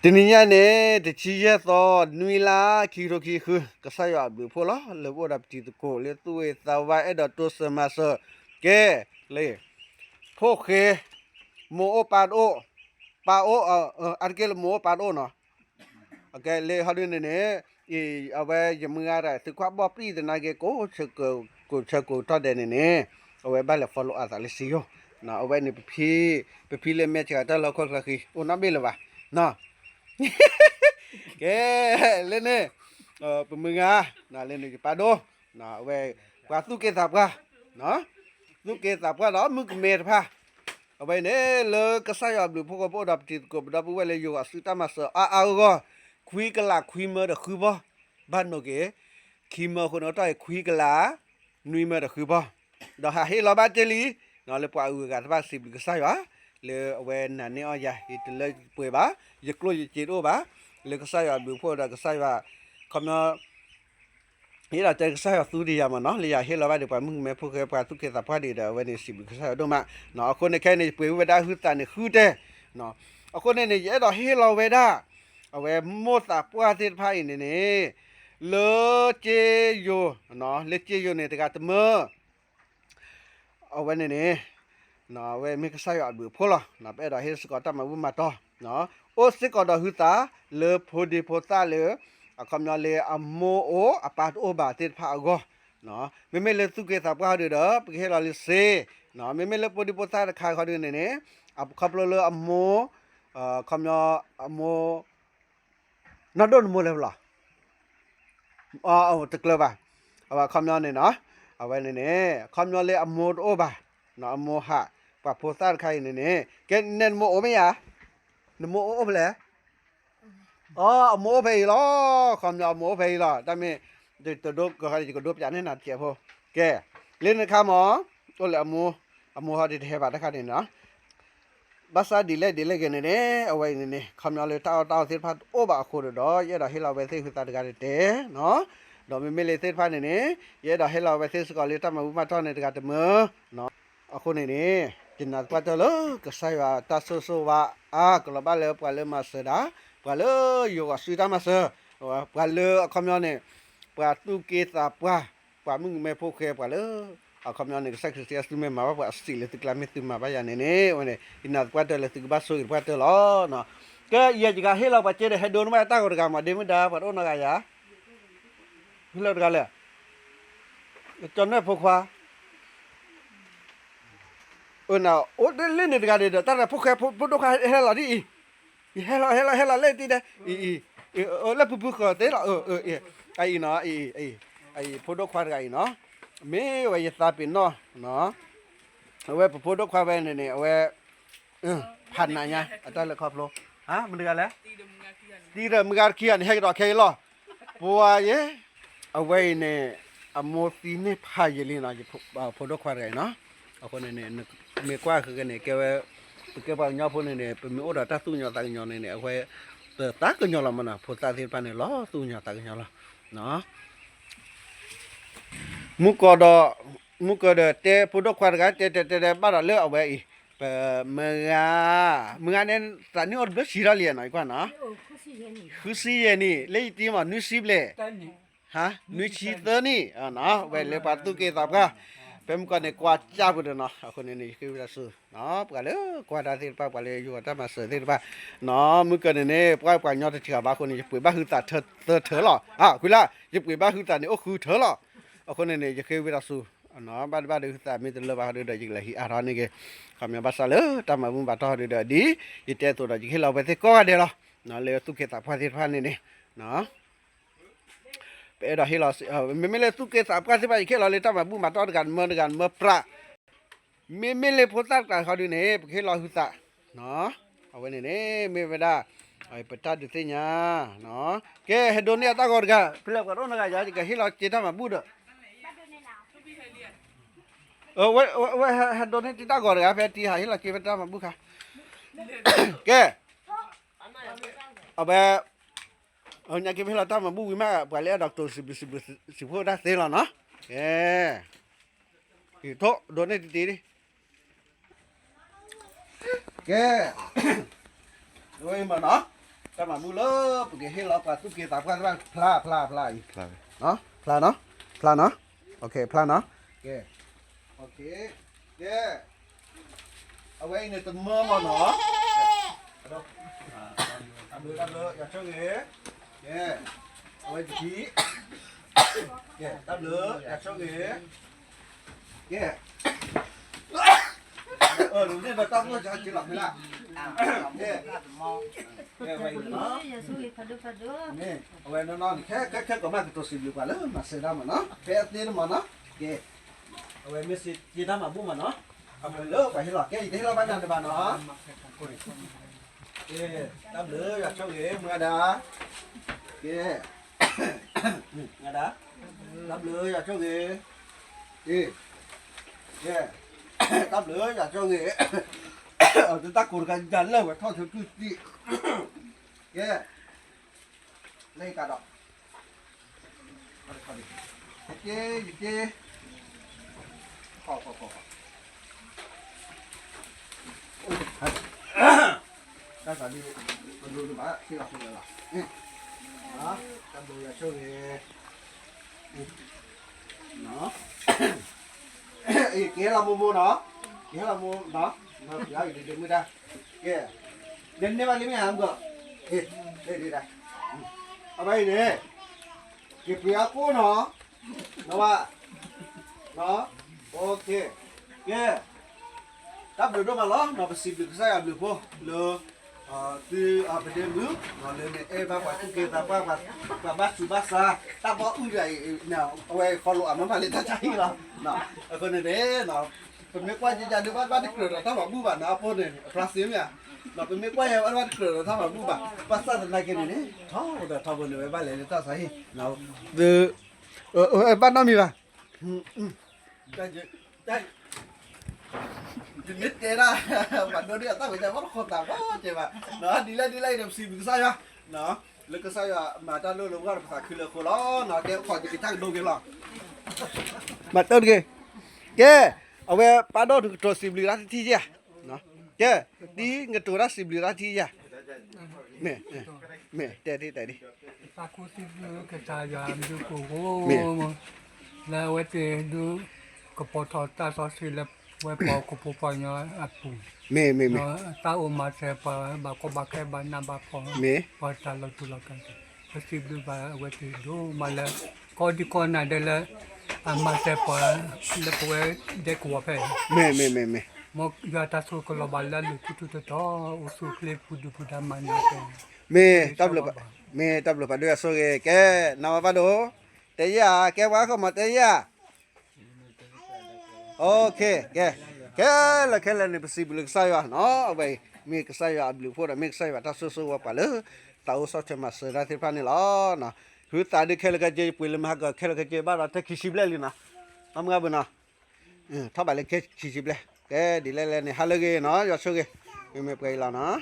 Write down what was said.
တနံၤညါန့ၣ် တဆံယဲၢ်သီ နွံလါ ခံကထိခံဆံဃု ကစၢ်ယွၤအဘျုးအဖှိၣ်လီၤ. လၢပအိၣ်ဒီးပတံၤသကိးလၢသူၣ်ဂ့ၤသးဝါ အဲၣ်ဒိးတိစၢၤမၤစၢၤ ကဲ လၢ ဖိၣ်ဃဲ မိၢ်အိၣ်ပၢ်တအိၣ်, ပၢ်အိၣ် အါတက့ၢ်လၢမိၢ်အိၣ်ပၢ်တအိၣ်နီၤ. လၢဟီဒုန့ၣ်န့ၣ် အဝဲယမုၢ်ဂၤတဂၤ သုးခွါဘီၣ်ပံၣ်သနာ်က့ ကိးဆၢကိးကတီၢ်ဒဲးန့ၣ်န့ၣ် အဝဲဘၣ်လဲၤ follow အသးလၢစ့ယိၤ, အဝဲန့ၣ် ပဖံလၢမဲာ်ဆှးတၢ်လီၢ်ခိၣ်ချၢဃံ အိၣ်နီတဘ့ၣ်လၢၤဘၣ်. ကဲ လၢန့ၣ် ပမုၢ်ဂၤ လၢန့ၣ်ယပၢ်ဒိၣ် အဝဲ ပှၤသူၣ်က့သးပှၢ် သူၣ်က့သးပှၢ်ဒီးမုၣ်ကမဲတဖၣ် အဝဲန့ၣ် လၢကစၢ်ယွၤအဘျုးအဖှိၣ်အဃိ ပအိၣ်ဒီးပတံၤသကိး ပဒီပုၢ်ဝဲၢ်လၢယိၤဂီၤစုတၢ်မၤစၢၤအါအါဂီၢ်ဂီၢ် ခွံကလးခွံမၢတဃုဘီ ဘၣ်နိးက့ၤ ခံမၢအဃိန့ၣ် အိၣ်တ့ၢ်ခွံကလး နွံမၢတဃုဘီ ဒီးဟးဟ့ၣ်လီၤဘၣ်တ့ၢ်လံ လၢပှၤအဂုၤအဂၤတဖၣ် စံးဘျုးကစၢ်ယွၤ လၢအဝဲနာ်န့ၢ်အီၤယၤ ယတလၢပှဲၤဘၣ် ယကျိၣ်ယစ့တအိၣ်ဘၣ် လၢကစၢ်ယွၤအဘျုးအဖှိၣ်ဒီးကစၢ်ယွၤ ခီပညီ ယအဲၣ်ဒိးတဲကစၢ်ယွၤသူဒံးယၤမးနီၤ လၢယဟ့ၣ်လီၤဘၣ်ဒံးပှၤမုၣ်ကမဲဖိဃဲ ပှၤသူၣ်က့သးပှၢ်ဒံးဒီး အဝဲန့ၣ်စံးဘျုးကစၢ်ယွၤဒိၣ်မး. အဃိန့ၣ်ခဲအံၤန့ၣ် ယပှ့ၤဝဲဒၣ်ဟုသးန့ၣ်ဃုတဲာ် အဃိန့ၣ်န့ၣ် ယအဲၣ်ဒိးဟ့ၣ်လီၤဝဲဒၣ် အဝဲမိၢ်သးပှၢ်သ့ၣ်တဖၣ်အံၤန့ၣ်န့ၣ် လၢက့ယိၤ လၢက့ယိၤန့ၣ်တဂၤတမၢ အဝဲန့ၣ်န့ၣ် အဝဲမ့ၢ်ကစၢ်ယွၤအဘျုးအဖှိၣ်လီၤ. ပအဲၣ်ဒိးဟ့ၣ်စ့ၢ်ကီးတၢ်မၤဘူၣ်မၤတီၢ် အိၣ်စ့ၢ်ကီးဒီးဟုသး လၢဖိဒံဖိသၣ်လၢ အခီပညီလၢအမိၢ်အိၣ်အပၢ်တအိၣ်ဘၣ်သ့ၣ်တဖၣ်အဂီၢ် မ့မ့ၢ်လၢသူၣ်က့သးပှၢ်ဟီဒုဒီး ပကဟ့ၣ်လီၤလၢစ့, မ့မ့ၢ်လၢဖိဒံဖိသၣ်တခါခီဒုန့ၣ်န့ၣ် အခီဖျိလၢအမိၢ် ခီပညီ အမိၢ် နီၢ်ဒိၣ်နမိၢ်လဲၣ်လီၤ တကျၢၤဘၣ်, အခီပညီန့ၣ်နီၤ, အဝဲန့ၣ်န့ၣ် အခီပညီလၢအမိၢ်တအိၣ်ဘၣ်, အမိၢ်ဟး, ပှၤဖိသၣ်တခါအံၤန့ၣ်န့ၣ် ကဲနဲနမိၢ်အိၣ်မ့ၢ်ဧါ, နမိၢ်အိၣ်အိၣ်ဖဲလဲၣ်, အမိၢ်အိၣ်ဖဲအံၤလီၤ, အခီပညီအမိၢ်အိၣ်ဖဲအံၤလီၤ, တၢ်မ့ၢ် တဒိကဟီယကဒိပျးန့ၢ်နၤတစဲးဖိ, ကဲ, လၢနခါမး, အိၣ်လၢအမိၢ်, အမိၢ်ဟီဒ်တဟဲဘၣ်တခါန့ၣ်နီၤ ဘၣ်ဆၣ်ဒ်လဲၣ်ဒ်လဲၣ်ဂ့ၤန့ၣ်န့ၣ် အဝဲအံၤန့ၣ်န့ၣ် ခီပညီလၢတၢ်အီၣ်တၢ်အီသ့ၣ်တဖၣ်တအိၣ်ဘၣ်အဃိဒီး ယအဲၣ်ဒိးဟ့ၣ်လီၤဝဲသ့ၣ်ဟုသးတဂၤတတဲနီၤ, ဒီးမ့မ့ၢ်လၢသ့ၣ်တဖၣ်န့ၣ်န့ၣ် ယအဲၣ်ဒိးဟ့ၣ်လီၤဝဲသ့ၣ်စ့ၢ်ကီးလၢတၢ်မၤဘူၣ်မၤတီၢ်န့ၣ်တဂၤတမၢ, အဃိန့ၣ်န့ၣ် ယနာ်သပှၢ်တၢၢ်လၢ ကစၢ်ယွၤတၢ်ဆိၣ်ဂ့ၤဆိၣ်ဝါအါ ကလီၤဘၣ်လၢပှၤလၢမၤစၢၤဒၣ်, ပှၤလၢယိၤဂီၤစုတၢ်မၤစၢၤ, ပှၤလၢအခီပညီန့ၣ် ပှၤသူၣ်က့သးပှၢ်, ပှၤမုၣ်ကမဲဖိဃဲ ပှၤလၢ အခီပညီန့ၣ် ကစၢ်ခရံာ်စံးအစုမ့ၢ်မၤဘၣ်ပှၤအစံးလၢသုကျါမ့ၢ်သုမၤဘၣ်ယၤန့ၣ်န့ၣ် အဝဲန့ၣ် ယနာ်သပှၢ်တၢၢ်လၢသုကဘၣ်ဆိၣ်ဂ့ၤသပှၢ်တၢၢ်လီၤ. ကဲ ယဲယကဟ့ၣ်လီၤပှၤစ့ဒီး ဟဲဒိးန့ၢ်ဘၣ်တၢ်ဂီၤတဂၤမး ဒ့မုၣ်ဒါ ပှၤတအိၣ်နီတဂၤယၤ, ဟ့ၣ်လီၤတဂၤလဲၣ်, ကၠီၤနဲၣ်ဖိခွါ အိၣ်တ့ၢ်လၢန့ၣ်တဂၤဒီး တၢ်ဖိဃဲဖိဒိၣ်ခွါဟဲလီၤဒ်အံၤ, ယဟဲလီၤဟဲလီၤဟဲလီၤလၢတံၤဒဲး, လၢပူၤပူၤဃီၤသ့လီၤ, အံၤနီၤ, အံၤ ဖိဒိၣ်ခွါတဂၤအံၤနီၤ, မ့ၢ်ဝဲယသးပ့ၤနီၣ်, အဝဲပဖိဒိၣ်ခွါဝဲန့ၣ်န့ၣ် အဝဲ ဖးနးညါ အတၢ်လဲၤခီဖျိ, မတၤတဂၤလဲၣ်, တံၤဒီးမုၢ်ဂၤတခံဂၤန့ၣ် ဟဲကဒီးခဲအံၤလီၤ, ပှၤယဲ အဝဲအံၤန့ၣ် အမိၢ်သံန့ၢ်ဖးယံာ်လံနီၤ, ဖိဒိၣ်ခွါတဂၤအံၤနီၤ, အဃိန့ၣ်န့ၣ် မ့ၢ်ကွၢ်ဃုာ်က့ၤန့ၣ် ကဲဝဲ ပကဲပှၤကညီဖိန့ၣ်န့ၣ် ပမ့ၢ်အိၣ်ဒီးတၢ်သူၣ်ကညီၤသးကညီၤန့ၣ်န့ၣ် အဝဲ ပသးကညီၤလီၤမးနီၤ, ဖိသၣ်သ့ၣ်တဖၣ်န့ၣ် လီၤသူၣ်ကညီၤသးကညီၤလီၤ. မုၢ်ကီးဒီး မုၢ်ကီးဒီးတဲဖိဒိၣ်ခွါတဂၤ တဲတဲတဲတဲဘၣ်ဒီးလၢအဝဲအံၤ ပမုၢ်ဂၤ မုၢ်ဂၤန့ၣ် သးနံၣ်အိၣ်တဘျုးဆံထီၣ်လံနီၤ ယကွၢ်နီၤ, ဃုဆံယဲၢ်နံၣ် လၢယတံၤမး နွံဆံဘျဲၣ်, နွံဆံသၢနံၣ်, ဝဲလၢပှၤသူၣ်က့သးပှၢ်, ဖဲမုၢ်ကီးန့ၣ် ကွၢ်ကၢ်ပူၤဒီးနီၤ, အဃိန့ၣ်န့ၣ် ယဃ့ဝံသးစူၤ ပှၤလၢကွၢ်တၢ်သ့ၣ်တဖၣ် ပှၤလၢယိၤတၢ်မၤစၢၤသ့ၣ်တဖၣ်, မုၢ်ကီးန့ၣ်န့ၣ် ပှၤပှၤကညီတထံၣ်ဘၣ်အဃိန့ၣ် ယပှ့ၤဘၣ်ဟုသးသၢထၢၣ်လီၤ, အဃိလၢ ယပှ့ၤဘၣ်ဟုသးန့ၣ်အိၣ်ဃုထၢၣ်လီၤ, အဃိန့ၣ်န့ၣ် ယဃ့ဝံသးစူၤ ဘၣ်တဘၣ်ဒီးဟုသးမ့ၢ်တလၢဘၣ်ဃီဒီး ယကလဲၤဟံးအါထီၣ်န့ၢ်က့ၤ, ခီပညီဘၣ်ဆၣ်လၢတၢ်မၤဘူၣ်မၤတီၢ်ဃီဒီး ဒ်ယတဲအသိးဒီး ယကဟ့ၣ်လီၤဝဲသ့ၣ်ကိးဂၤဒဲးလီၤ, လၢသူၣ်က့သးပှၢ်သ့ၣ်တဖၣ်န့ၣ်န့ၣ် ပအဲၣ်ဒိးဟ့ၣ်လီၤ, မ့မ့ၢ်လၢသူၣ်က့သးပှၢ်သ့ၣ်တဖၣ် ယကဟ့ၣ်လီၤလၢတၢ်မၤဘူၣ်မၤတီၢ်တဂၤတမၢတဂၤတမၢပြး, မ့မ့ၢ်လၢဖိသၣ်တဂၤဃီဒုန့ၣ် ပကဟ့ၣ်လီၤဟုသး, အဝဲန့ၣ်န့ၣ် မ့ၢ်ဝဲဒၣ် ပတၢ်ဒုးသ့ၣ်ညါ, ကဲ ဟဲဒိးန့ၢ်အတၢ်ဂီၤတဂၤ ဖဲလဲၣ်ပှၤတအိၣ်နီတဂၤယၤ ယကဟ့ၣ်လီၤက့ၤတၢ်မၤဘူၣ်ဒီး ဝဲဟဲဒိးန့ၢ်တံၤတၢ်ဂီၤတဂၤ ဖဲတံၤဟးဟ့ၣ်လီၤက့ၤဖဲတၢ်မၤဘူၣ်ခါ, ကဲ, အဝဲ ညါက့ၤဖဲလီၤတၢ်မၤဘူၣ်ဝံၤမး ပှၤလၢအဲၣ်ဒိးကတိၤစံးဘျုးစံးဖှိၣ်တၢ်သ့လီၤနီၤ, ကဲ, ထိၣ်ဒိးန့ၢ်တံၤတံၤ, ကဲ, ဝဲမနီၤ တၢ်မၤဘူၣ်လၢ ပကဟ့ၣ်လီၤပှၤသူၣ်က့သးပှၢ်သ့ၣ်တဖၣ် ဖျါ ဖျါ ဖျါအံၤ, ဖျါနီၤ ဖျါနီၤ ဖျါနီၤ, ကဲ ကဲ အဝဲအံၤန့ၣ်တမၢမၢ်နီၤ, တၢ်ဘျုး တၢ်ဘျုး ယွၤဆိၣ်ဂ့ၤ, ကဲ အဝဲတထံၣ်, ကဲ တၢ်ဘျုး ယွၤဆိၣ်ဂ့ၤ, ကဲ အၢ လၢန့ၣ်ဒီးတၢ်ဘျုး ယွၤဆိၣ်ဂ့ၤလီၤ ဖဲလၢ ကဲ ကဲ ဝဲအံၤနီၤ, မ့ၢ် အဝဲနီၤနီၤန့ၣ် ခဲ ခဲ ခဲကိးမး ကတိၤစံးဘျုးပှၤလၢမၤစၢၤတၢ်မးနီၤ, ဖဲအသ့တမးနီၤ, ကဲ အဝဲမ့ၢ်စ့ၢ်ကီးတၢ်မၤဘူၣ်မးနီၤ, အဝဲလၢပှၤဟ့ၣ်လီၤ ကဲ ယတဟ့ၣ်လီၤဘၣ်နၤတဘၣ်နီၤ, ကဲ တၢ်ဘျုး ယွၤဆိၣ်ဂ့ၤ မုၢ်ဂၤဒၣ်, ကဲ မုၢ်ဂၤဒၣ်, တၢ်ဘျုး ယွၤဆိၣ်ဂ့ၤ, ကဲ ကဲ တၢ်ဘျုး ယွၤဆိၣ်ဂ့ၤ, အတၢ်ကိးတခါ ယလဲၢ်ဝဲထီၣ်ဆိထူၣ်တံၢ်, ကဲ လၢယကဒီး ယက့ ယက့ ခီခီခီခီ တၢ်သးဒ် ပဒိၣ်တဘၣ် ထံၣ်လီၤဖိလၢလီၤ, တၢ်ဘျုးယွၤဆိၣ်ဂ့ၤ, ကဟဲလီၤမိၢ်မိၢ်နီၤ, ကဟဲလီၤမိၢ်နီၤ, ပျီအံၤဒ်မုၢ်တၢ်, ကဲ နန့ၢ်ဘၣ်လံမ့ၢ်ဧါ မုၢ်ကီး, အ့ ဒ်ဒ်ဒၣ်, အဘၣ်အံၤန့ၣ် က့ၤပှ့ၤအကိၣ်နီၤ, နီၤဘၣ်, ကဲ တၢ်ဘျုးဒိၣ်မးလီၤနီၤ, ပစံးဘျုးကစၢ်ယွၤဘျုးဖှိၣ်လၢ သုပဒ့မုၣ် လၢနအဲၣ်ဘၣ်ပှၤသူၣ်က့သးပှၢ် ပှၤဘၣ်ဆူးဘၣ်ဆါ တၢ်ဘီအုၣ်ဒၣ်အံၤ အဝဲ follow အမၤမၤလၢတၢ်ဆါဟံၣ်လီၤ, အဃိန့ၣ်န့ၣ် ပမ့ၢ်ကွၢ်ယဲယၤဒုးဘၣ်တကြၢးဒီးတၢ်မၤဘူၣ်ဘၣ်နီၤ အဖိန့ၣ် အဖျါစ့မ့ၢ်ဧါ, ပမ့ၢ်ကွၢ်ယဲဘၣ်တကြၢးဒီးတၢ်မၤဘူၣ်ဘၣ်, ဘၣ်ဆၣ်သနာ်က့န့ၣ်န့ၣ် ထီဘိဒီးထီဘိန့ၣ် ဝဲဘၣ်လဲၤလၢတၢ်ဆါဟံၣ်, သု ဘၣ်နီတမံၤဘၣ် တမ့ၢ်တဲဒၣ် ပှၤဒိးန့ၢ်အတၢ်ဝဲဒၣ် ဘၣ်တခီသးဘၣ်ကဲဘၣ်, ဒ်လဲၣ်ဒ်လဲၣ်အံၤဒီး ပစံးဘျုးကစၢ်ယွၤ, လၢကစၢ်ယွၤမၤတၢ်လိၣ်လၢပဂီၢ်ဒီးပသးခုလၢအဃိလီၤ, ကဲခီၣ်က့ၤတၢ်ကဒိက့ၤလီၤ, မၤတၢ်တက့ၢ်, ကဲ, အဝဲပၢ်ဒိၣ်နကတိၤစံးဘျုးတၢ်တထံၣ်ဧါ, ကဲ, ဒ်နကတိၤတၢ်စံးဘျုးတၢ်ထံၣ်ဧါ, မ့ၢ်, မ့ၢ်, တဲဒ်တဲဒ် သးခုစံးဘျုးကစၢ်ယွၤဒုးကိးဂိၢ်, လၢအဝဲသ့ၣ်ဒုး ကပီၤထီၣ်တၢ်စီဆှံလၢဝဲပှၤဟီၣ်ခိၣ်ဖိပှၤကညီအပူၤ, မ့ၢ်မ့ၢ်မ့ၢ်, တၢ်အိၣ်မၤစၢၤပှၤ ဘၣ်ကီဘၣ်ခဲဘၣ်နးဘၣ်ဖှီၣ်, မ့ၢ်, ပှၤတၢ်လီၤတူာ်လီၤကာ်, ပစံးဘျုးဘၣ်အဝဲသ့ၣ်ဒိၣ်မးလၢ ကိးဒံကိးနၤဒဲးလၢ အမၤစၢၤပှၤ လၢပဝဲဒဲကဝီၤဖဲအံၤ, မ့ၢ်မ့ၢ်မ့ၢ်မ့ၢ်, မ်ယွၤတၢ်ဆိၣ်ကလီၤဘၣ်လၢအလိၤထူထူတီတီ, အိၣ်ဆူၣ်အိၣ်ချ့ပူၤဒုၣ်ပူၤဒါမၤနၢၤကဲ မ့ၢ်တၢ်ဘျုး, မ့ၢ်တၢ်ဘျုးဖးဒိၣ်ယွၤဆိၣ်ဂ့ၤ, ကဲ, နဝဲဘၣ်ဒိၣ်, တဲယၤ, ကဲပှၤဟီၣ်ခိၣ်မးတဲယၤ, ကဲ, ခဲလၢာ်ခဲလၢာ်န့ၣ် ပစံးဘျုးကစၢ်ယွၤနီၤ, အဝဲအံၤ မ့ၢ်ကစၢ်ယွၤအဘျုးအဖှိၣ်ဒီး မ့ၢ်ကစၢ်ယွၤတၢ်ဆိၣ်ဂ့ၤဆိၣ်ဝါပှၤလၢ သးအိၣ်ဆီၣ်ထွဲမၤစၢၤတၢ်သ့ၣ်တဖၣ်န့ၣ်လီၤ. ဟုသးဒုးခဲလၢာ်ခဲဆ့ ယပှ့ၤလၢမဟါက ခဲလၢာ်ခဲဆ့ဘၣ်ဒီး ထဲခံဆံဘျဲၣ်လံနီၤ, မုၢ်ဂၤဘုနီၤ, ထီၣ်ဘးလၢခဲခံဆံဘျဲၣ်, ကဲဒ်လဲၣ်လဲၣ်န့ၣ် ဟါလၢအဂ့ၤနီၤ, ယွၤဆိၣ်ဂ့ၤ, မ့မ့ၢ်ပှဲၤအံၤလီၤနီၤ.